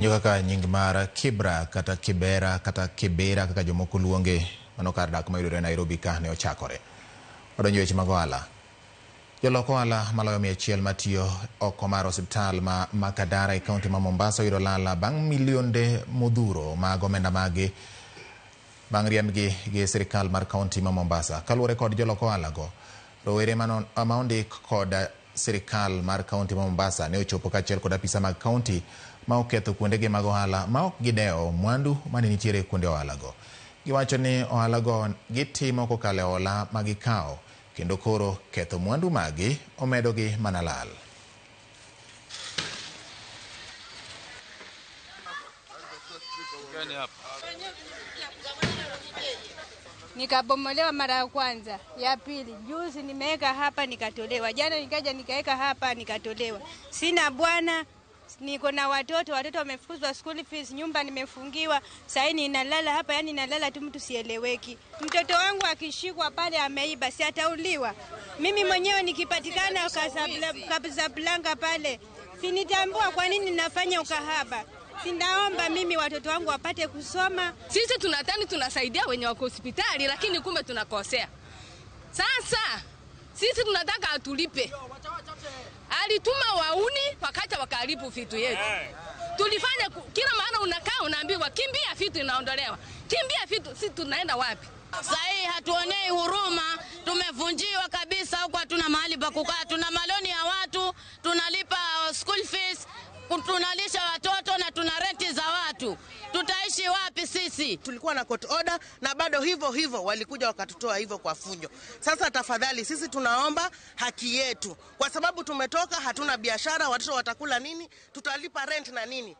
Kaka nying mar Kibra kata Kibera kata Kibera kaka jomoko luonge, mano kar dak mayudore Nairobi ka ne ochakore. Wadonjo weche mag ohala. Jolok ohala maloyo 100 matiyo oko mar osiptal ma Makadara e kaunti ma Mombasa oyudo lala bang' milionde modhuro mag omenda maggi bang' riembgi gi sirikal mar kaunti ma Mombasa. Kaluwore kod jolok ohala go, rowere ma ondik kod sirikal mar kaunti ma Mombasa ne ochopo kaachiel kod apisa mag kaunti ma oketho kuondegi mag ohala ma ok gidewo mwandu mane nitiere kuonde ohala go. Giwacho ni ohala go gitimo kokalo e hola ma gikawo kendo koro ketho mwandu maggi omedogi mana lal. Nikabomolewa mara ya kwanza, ya pili juzi nimeweka hapa nikatolewa, jana nikaja nikaweka hapa nikatolewa. Sina bwana, niko na watoto, watoto wamefukuzwa school fees, nyumba nimefungiwa, sasa ninalala hapa, yani nalala tu, mtu sieleweki. Mtoto wangu akishikwa pale ameiba, si atauliwa? Mimi mwenyewe nikipatikana Casablanca pale, sinitambua kwa nini nafanya ukahaba. Sinaomba mimi watoto wangu wapate kusoma. Sisi tunatani tunasaidia wenye wako hospitali, lakini kumbe tunakosea. Sasa sisi tunataka atulipe. Alituma wauni wakacha wakaharibu vitu yetu. Tulifanya kila maana, unakaa unaambiwa kimbia, vitu inaondolewa, kimbia vitu. Sisi tunaenda wapi? Sahii hatuonei huruma, tumevunjiwa kabisa huko, hatuna mahali pa kukaa, tuna maloni ya watu, tunalipa school fees, tunalisha watoto na tuna renti za watu. Tutaishi wapi sisi? Tulikuwa na court order na bado hivyo hivyo walikuja wakatutoa hivyo kwa fujo. Sasa tafadhali, sisi tunaomba haki yetu, kwa sababu tumetoka, hatuna biashara, watoto watakula nini? Tutalipa rent na nini?